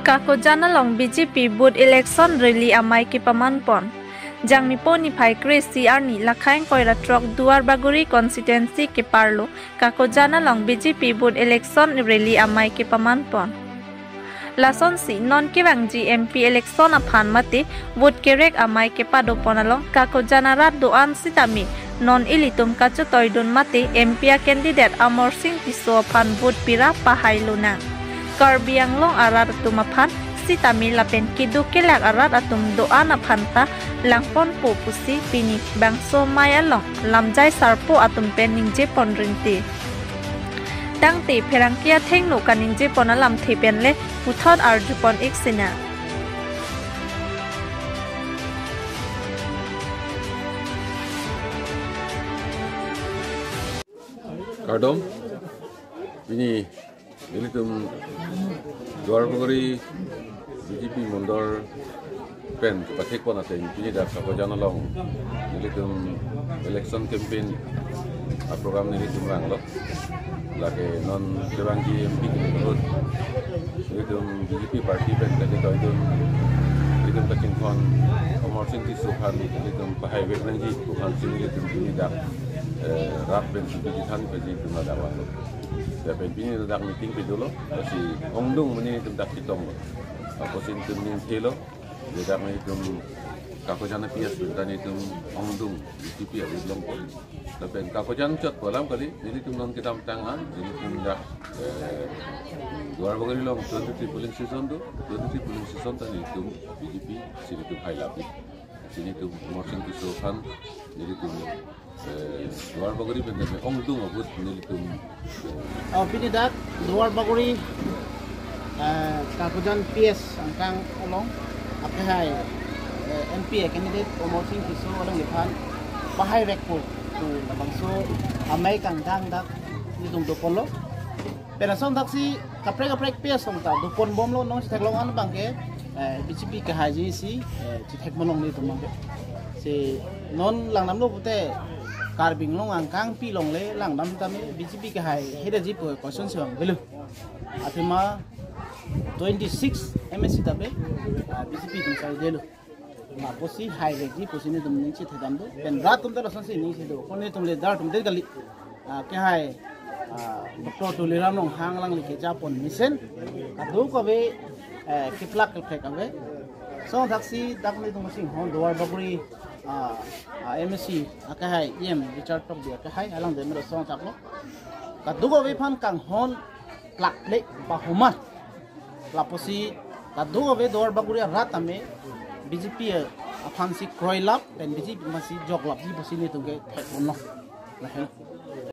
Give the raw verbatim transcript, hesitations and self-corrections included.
Kakojan along B J P booth election rally amei kepaman pon. Jangmi po niphai kre-isi arni Lakhaing Koiratrok Duarbagori constituency keparlo Kakojan along B J P booth election rally amei kepaman pon. Lasonsi non kevangji M P election aphan mate vote kerek amei kepado pon along Kakojan arat do-an sitame non ilitum kachetoidun mate M P a candidate Amarsing Tisso aphan vote pira pahai lonang. Karbi Anglong arat atum aphan sitame lapen keduk kelak arat atum do-an aphan ta langponpo pusi pini bangso amei along lamjai sarpo atum pen ningje pon rinti. Tangte pherangke athengno kaningje pon alamthe pen le puthot arju pon ik sinang. Kardom, pini nelitum Duarbagori B J P mondol pen pathek pon ateng pini dak Kakojan along nelitum election campaign a program nelitum ranglo. Lake non kevangji M P ke ahut nelitum B J P party pen kachetoidun, nelitum kachinghon Amarsing Tisso aphan nelitum pahai vek nangji pu aphansi nelitum pini dak, eh, rat pen subi jithan pen nelitum ladak vanglo. Lapen pini dak meeting pe dolo, lasi ongdung mene nelitum dak chetonglo. Apotsi nelitum ningthelo, ladak nelitum Kakojan a-P S pen ta nelitum ongdung B J P a-vote longpo. Lapen Kakojan chot pu alam kali, nelitum non kedamtang an, nelitum dak, eh, Duarbagori along twenty-three polling station do, twenty-three polling station ta nelitum B J P si nelitum hailap. Si nelitum Amarsing Tisso aphan nelitum, eh, Duarbagori pen tame ongdung a-vote nelitum, eh, Oh, pini dak Duarbagori, eh, Kakojan P S angkang along akehai, eh, M P a candidate Amarsing Tisso alangliphan pahai vekpo pu labangso amei kangdang dak nelitum do ponlo. Pen asonthak si kaprek kaprek P S asong ta do pon bomlo, non chetheklong an abangke, eh, B J P kehaiji si, eh, chetheklong nelitum abangke. Si non langdamlo pute Karbi Anglong angkangpi along le langdam tame B J P kehai hedaji pu question si vangvelo. Athema twenty-six M A C tabe, ah, B J P atum saidelo. Lapusi haivekji pusi nelitum ning chethekdam do. Pen rat atum ta lasonsi ning chedo. Ko nelitum leader atum det kali. Ah, kehai, ah, Doctor Tuliram Ronghang alangli keja pon mesen kadokave, eh, keplak keplek ave. Asonthak si dak nelitum chinghon Duarbagori, ah, ah, M A C akehai E M Richard Tokbi akehai alangli mero asonthaklo. Kadokave aphan kanghon plak plek pahoma. Lapusi kadokave Duarbagori arat tame B J P aphansi kroilap pen B J P aphansi joklapji pusi nelitum kethek ponlo. Lahai.